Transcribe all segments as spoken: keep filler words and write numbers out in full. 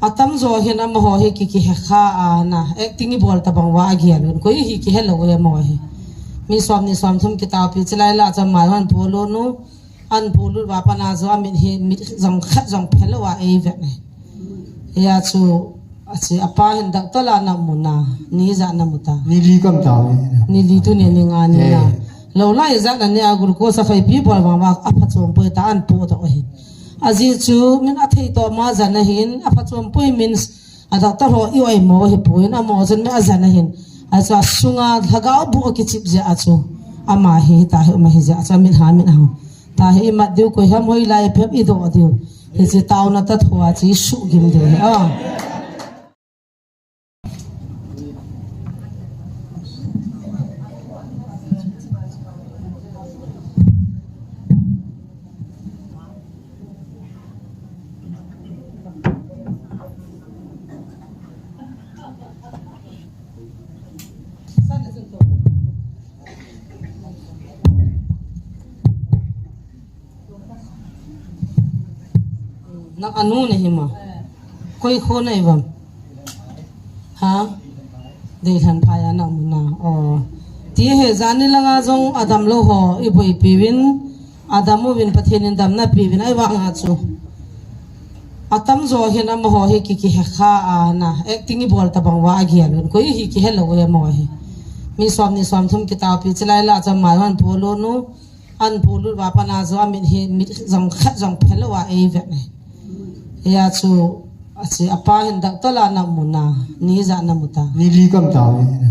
Atam jo hin amaho hi ki, kihekha a na, acting ibol tabang uva agel un. Koi hi kihe lou e amaho hi. Mi som ni som thum kitaopi chilai la chun mai hon polo nu. An polo uva pana jo amit hi mit jong khat jong phelou a eivet ne. Hia chu, achi apa hin doctor la namu na, ni ja namu ta. Ni li kam ta. Ni li tuni ni nga ni na. Eh. Lou lai ja na ni a glucose a phaipi bol vang uva aphachom poi ta an po to hin. Ajeh chu min athei to ma ja na hin aphachom poi min a doctor ho i oi mo hi poi in amaho chun mi aja na hin. Achu asunga lhagao bu akichip jeh a chu. Ama hi ta hi uma hi jeh a chu min ha min ha. Ta hi imat diu koi ham hoilai phem idoh diu. Hiche taona ta thua chu isuh gim diu hi. Ah. Nang anu nahi ma. Koi kho nahi vam. Ha? Deilhen phai a na um na. Oh. Ti hi jani langa jong adam lou ho iboipi uvin, adam uvin Pathen in damna pe uvin ahivang a chu. Atam jo hin amaho hi ki, kihekha a na, acting ibol tabang uva agel un. Koi hi kihe lou e amaho hi. Mi som ni som thum kitaopi chilai la chun mai hon polo nu. An polo uva pana jo amit hi mit jong khat jong phelou a eivet ne. Hia chu, achi apa hin doctor la namu na, ni ja namu ta. Ni li kam ta.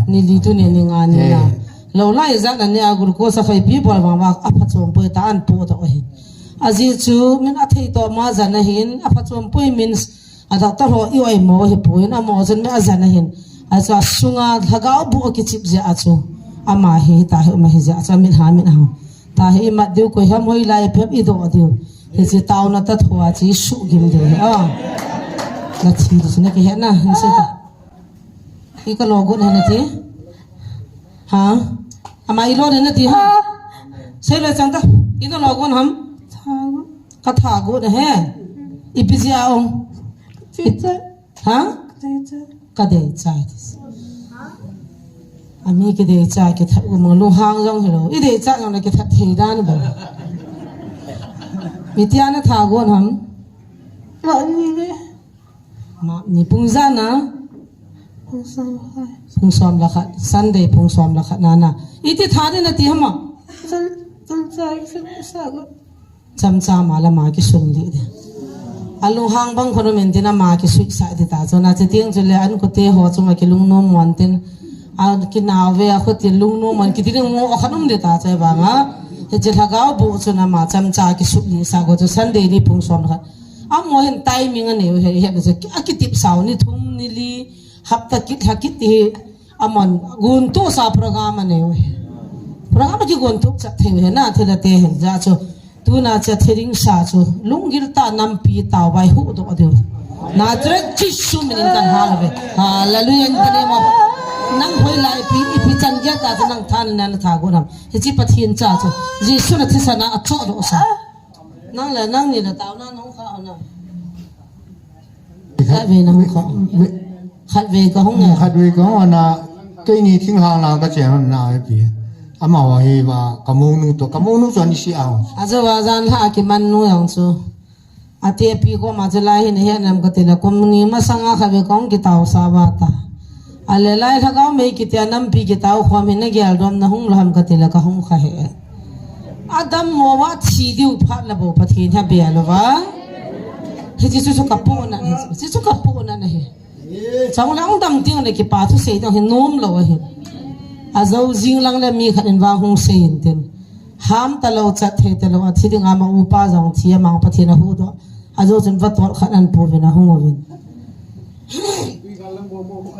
Ni li tuni ni nga ni na. Eh. Lou lai ja na ni a glucose a phaipi bol vang uva aphachom poi ta an po to hin. Ajeh chu min athei to ma ja na hin aphachom poi min a doctor ho i oi mo hi poi in amaho chun mi aja na hin. Achu asunga lhagao bu akichip jeh a chu. Ama hi ta hi uma hi jeh a chu min ha min ha. Ta hi imat diu koi ham hoilai phem idoh diu. Hiche taona ta thua chu isuh gim diu hi. Ah. Na thi diu chu na kihe na, hin se ta. I ka lo gon hen na ti. Ha? Ama i lo hen na ti ha? Sei le chang ta. I na lo gon ham? Ka tha gon he. Ipi jeh a ong. Ha? Ka dei chai. Ami ki dei chai ki that u mang lunghang jong hilou. I dei chai jong na ki that thei dan ba. Mi tia na tha gon ham? Ma ni le. Ma ni pung jan a? Pung som le khat. Pung som le khat. Sunday pung som le khat na na. Iti tha ni na ti ham a? Chal, chal chai sa, sa gon. Chamcha ma la ma kisun li de. Alunghang bang khon um in tin ama kisuisa di ta. Chuna chutiang chule an kote ho chunga kilungnom mon tin. A kinau ve a khut in lungnom mon kiti ding mo khat um di ta chai banga. Hiche lhagao bu chun ama chamcha kisu lisa go chu Sunday ni pung som khat. Amaho hin timing anei u he, he chu akitip sau ni thum ni li hapta kit ha kit ti hi. Aman, guntu sa program anei u hi. Program ki guntu chat thei u hi na thila te hin ja chu. Tuna chat thei ding sa chu. Lunggil ta nampi tao vai hu do diu. Nazareth Jesu min in kan hal ve. Hallelujah in the name of. Nang hoilai pi, ipi chan gel ta chu nang than na na tha gon ham. Hiche Pathen cha chu. Jesu na thisa na a cho do sa. Nang le, nang ni le tao na nong kha na. Khatvei nang kha. Khatvei ka hung na. Khatvei ka hung na. Keini thinglhang lang ka che na pi. Amaho hi va ka monu to, ka monu to ni si au. Ajo va jan lha kiman nu jong chu. Ati pi ko ma chu lai hin he nam ka ti la ko ni masanga khatvei ka hung kitao sa va ta. Ale lai lhagao mei kitia nampi kitao khom hin na gel dom na hung lou ham ka ti la ka hung kha he. Adam mo va thi diu phat la bo Pathen ha bia lou va. Hiche chu chu ka po na, hiche chu ka po na na hi. Chong lang dam ting le kipa thu sei dong hi nom lou hi. Ajo jing lang le mi khat in vang hung sei in tin. Ham ta lou chat thei ta lou a thi ding ama upa jong thi a mang Pathen a hu do. Ajo chun va tol khat an pu vin a hung uvin.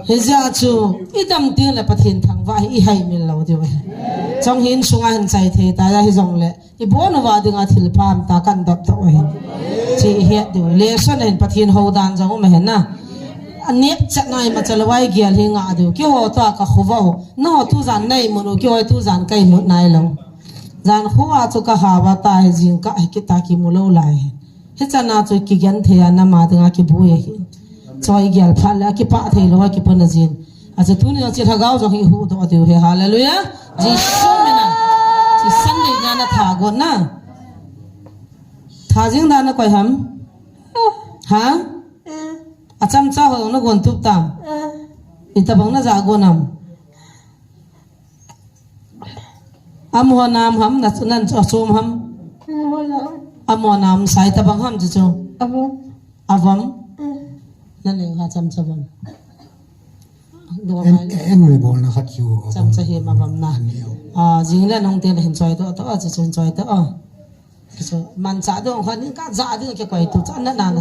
Hijeh a chu, i dam ting le Pathen thangvah hi i hai mil lou diu ahi. Chong hin sunga hin chai thei ta a hi jong le, i bon uva dinga thil pha um ta kan dot to ahi. Chi i het diu. Lesson ahin Pathen hou dan jong um ahi na. A nep chat na i ma chalwai gial hi nga diu. Keiho to a ka khovah u. Nangho tu jan nei mun u, keiho tu jan kai mun nai lou. Jan khu a chu ka hava ta hi jing ka hi kita kimu lou lai. Hichana chu kigenthei a nama dinga kibui ahi. Toi gel phat le, akipah thei lou, akipah na jin. Achu tuni jong chu lhagao jong hi huhdoh diu ahi, hallelujah. Jesu mina. Chu Sunday na na tha gon na. Tha jing dan na koi ham? Ha? Achamcha ho na gon tup tam. Itabang na ja gon ham? Amo nam ham, na, nan chu asom ham. Amo nam sai tabang ham chu chu. Avom. Avom. Na leng ha chamcha vom. Do Em, mai. Em ri bol na khat chu. Chamcha hi ma vom na. Ani o. A, jing le nong te le hin choi to, to, a, chu chun choi to, a. Kiso, mancha ding khat ning ka ja ding kikoi tu cha na na na.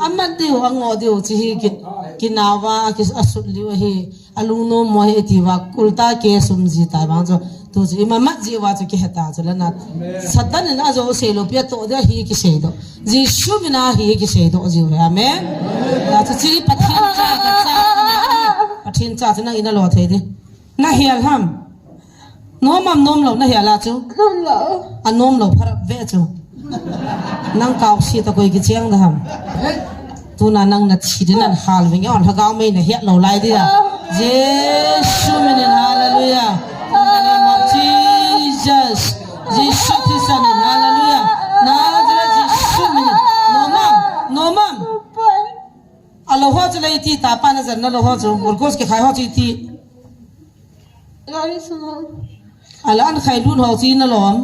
Amat diu, ango diu, chi hi ki, kinawa, ki asut liu hi, alungnom mo hi ti va, kulta ke sum ji tai vang chu, tu chu ima mat ji va chu kihe ta chu la na. Satan in ajo sei lou pia to dia hi kisei doh. Jesu mina hi kisei doh ji ve. Amen. Ya chu chi Pathen cha ka cha. Pathen cha chu nang ina lo thei di. Na hial ham? Nom am nom lou na hial a chu? Nom lou. A nom lou pharap ve chu. Nang kau si ta koi kicheng da ham? Tuna nang na thi din an hal ving on lhagao mei na hial lou lai dia. Jesu minin hallelujah. In the name of Jesus. Jesu Christ minin hallelujah. Nazareth Jesu minin. Nom am? Nom am? Alo ho chu lei ti ta pa na jan na lo ho chu. Glucose kikhai ho chu ti. Gari sunga. Ala an khai lut ho chi na lom.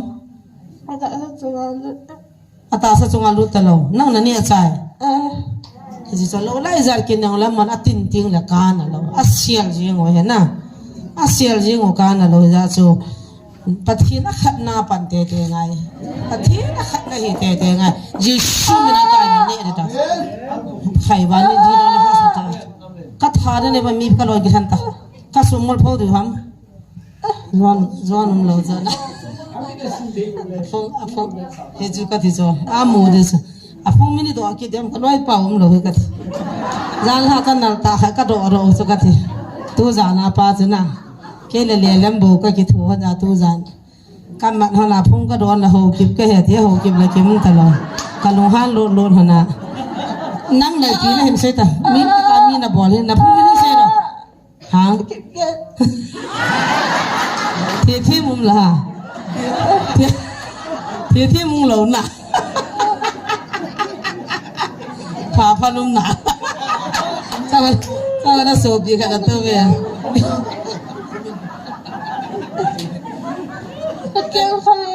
Atahsa chunga lut. Atahsa chunga lut ta lo. Nang na ni a chai. Ah. Ji cho lo lai jar kin nang lam man atin ting le ka na lo. Asial ji ngo he na. Asial ji ngo ka na lo ja chu. Pathen a khatna pan tete ngai. Pathen a khatna hi tete ngai. Jesu mina kai na ne ta. Khai ba ni ji na na hospital. Ka tha de ne ba mi ka loi ki han ta. Ka sum mol pho du ham. Juan, Juan um lo jana. Aphung, aphung. He chu ka thi cho. A mu de chu. Aphung mini do ki dem ka loi pa um lo he ka thi. Jan ha ka nal ta ha ka do ro chu ka thi. Tu jana pa chu na. Ke le le lem bo ka ki thu ha tu jan. Ka mat hana phung ka don la ho kip ka he ti ho kip la kim ta lo. Ka lung han lo lo hana. Nang le ti na him se ta. Mi ka mi na bol hin na phung mi ni se lo. Ha? Thi thi mum la ha. Thi, thi thi mum lo na. Pha pha lum na. Sa sa na so bi ka na to ve. Ka keng kha le.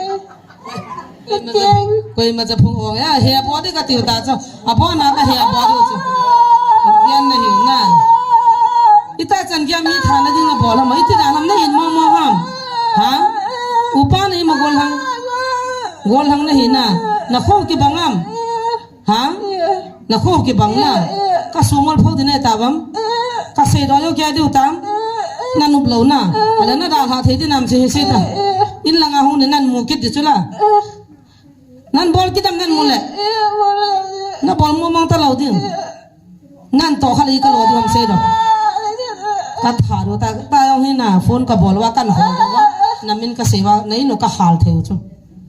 Ka keng. Koi ma cha phung ong ya he bo di ka tiu ta cho. A bo na ka he bo di cho. Yan na hiu na. Ita chan kya mi tha na ding na bol ham. Iti da ham na in mo mo ham. Ha? Upa na i ma gol hang. Gol hang na hi na. Na kho ki bang am. Ha? Na kho ki bang na. Ka sumol pho di na ta bam. Ka sei do yo kya diu tam. Na nup lo na. Ala na da ha thei di nam se se ta. In la nga hung ni nan mu kit di chu la. Nan bol kit am nan mu le. Na bol mo mang ta lo ding. Nan to kha le ka lo ding am sei do. Ka tha do ta ta yong hi na phone ka bol wa kan ho do wa. Na min ka sei wa na ino ka hal thei u chu.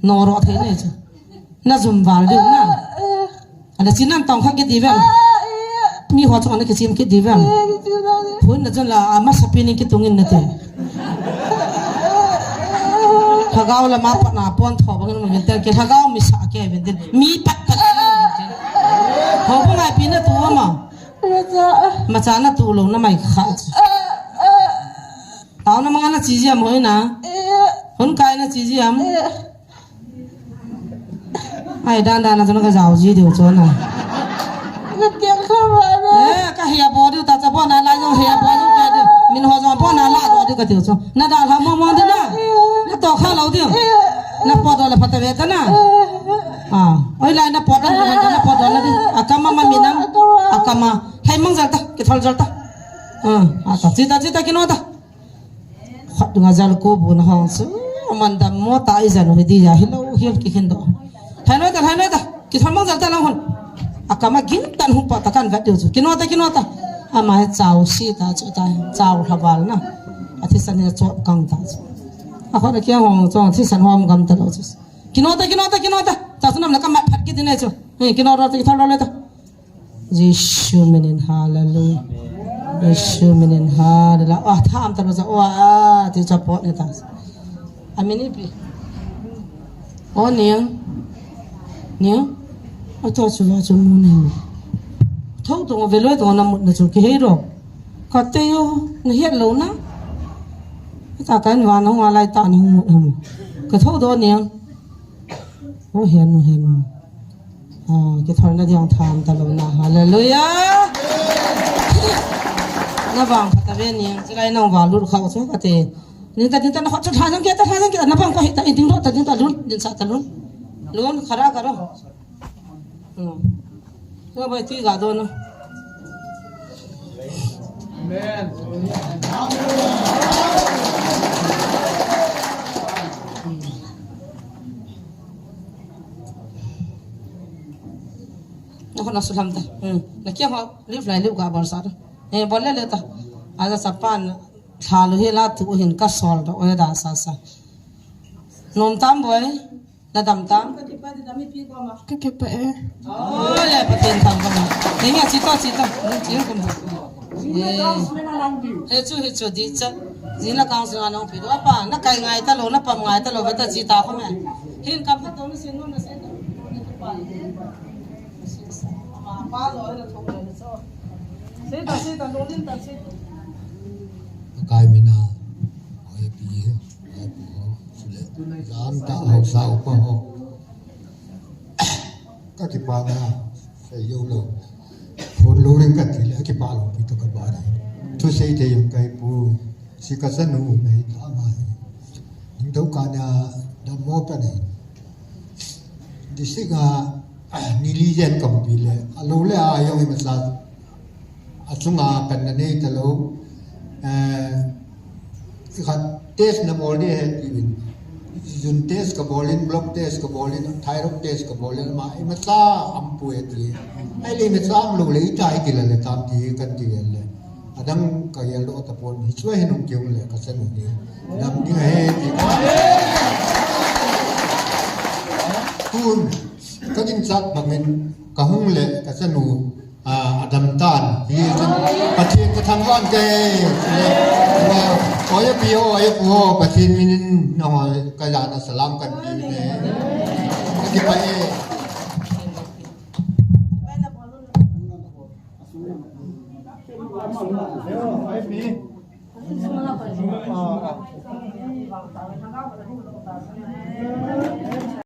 No ro thei ne chu. Na zum val ding na. Ana chin nan tong kha kit di vem. Mi ho chong ana kichim kit di vem. Phone na chun la ama sapi ni kitung in na te. Lhagao lama pat na pon tho bang in vintin, ke lhagao mi sa ke vintin, mi pat pat ke vintin. Ho bu ngai pi na tu ama. Macha na tu lo na mai kha. Tao na manga na chi jiam hoi na. Hun kai na chi jiam. Ai, dan dan na chu na ka jao ji diu chu na. Na tiang kha ba na. Eh, ka hia bo diu ta cha bo na la jong hia bo jong ka diu. Min ho jong bo na la do diu ka diu chu. Na da la mo mo diu na. Na to kha lo diu. Na po do la pha ta ve ta na. Ah, oi lai na po do na, na po do na di. A kama ma mi nam. A kama. Hai mang jal ta, ki thol jal ta. Ah, a ta. Chi ta, chi ta ki no ta. Khat dunga jal ko bu na hong su. Man dam mo ta i jan hi di ya hi lo hi ki hin do. Hai noi ta, hai noi ta. Ki thon mang jal ta lang hon. A kama gin tan hu pa ta kan vat diu chu. Ki no ta, ki no ta. Ama he chau si ta chu ta. Chau ha bal na. A thi san he chop kang ta chu. A kho na ki hong chong thi san hom gam ta lo chu. Ki no ta, ki no ta, ki no ta. Ta su nam na ka mat phat ki di ne chu. Ki no ro ta, ki thon ro le ta. Jesu minin hallelujah. Jesu minin hallelujah. Ah, tham ta sa, oh, ah, ti cha pot ni ta. Amen ipi. Oh, niang. Niang. Ato chu va chu mu ni. Thou to ve loi to na mut na chu kihei ro. Ka te yo, na hiat lo na. Ta kan va na hung a lai ta na hung mut ham. Ka thou to niang. Oh, hian nu, hian nu. Ah, kithoina ding tham ta lo na. Hallelujah. Na vang kha ta ve ni, chilai nang va lut kha u chu ka te. Ni ta, ni ta na kho chu tha jang ke, ta tha jang ke, na vang ko hi ta, i ding lo ta, ding ta lut, ding sa ta lut. Lut, khara karo. Hmm. Ka bai ti ga do na. Amen. Na khona sulam ta. Hmm. Na kia ho live lai live ga bol sa ta. Eh, bol le le ta. Aja sapan thalu hi la tu hin ka sol do oya da sa sa. Nom tam boi. Na dam tam. Ka kipah e. Oh, le Pathen thangvah. Ni nge chi to, chi to. Ni chi ko. Eh. He chu, he chu di cha. Ni na kang sunga nong pi do. Apa, na kai ngai ta lo, na pam ngai ta lo, beta chi ta ko me. Hin kam pha to na sin no na sin. Ni tu pa. Pa lo na thong na so. Sita, sita, lo din ta sita. Kai mina. Oi pi he. Oi pu ho. Sule. Jan ta ho sa u pa ho. Ka kipah na, sei yo lo. Phone lo ring ka ti le, kipah lo pi to ka ba na. Thu sei te yung kai pu, si ka sa nu me ta ma. Ning do ka na, da mo ka ne. Di si ka, ni li jen ka pi le. A lo le a yung ma sa. A chunga kan na nei ta lo. Eh, khat test na bol ni he ti vin. Urine test ka bol in, blood test ka bol in, thyroid test ka bol in, ma, i ma cha am pu e ti. Ai le ma cha am lo le i ta i ti la le tam ti kan ti vel le. Adang ka yel lo ta pon hi chua hin um keu le ka sa nu ni. Dam ding he ti. Tun, ka ding chat bangin ka hung le ka sa nu. Ah, a dam tan. Hi chun Pathen ka thangvah in ka he. Oi a pi ho, oi a pu ho, Pathen minin nangho ka jana salam kan pi ne. Ka kipah e.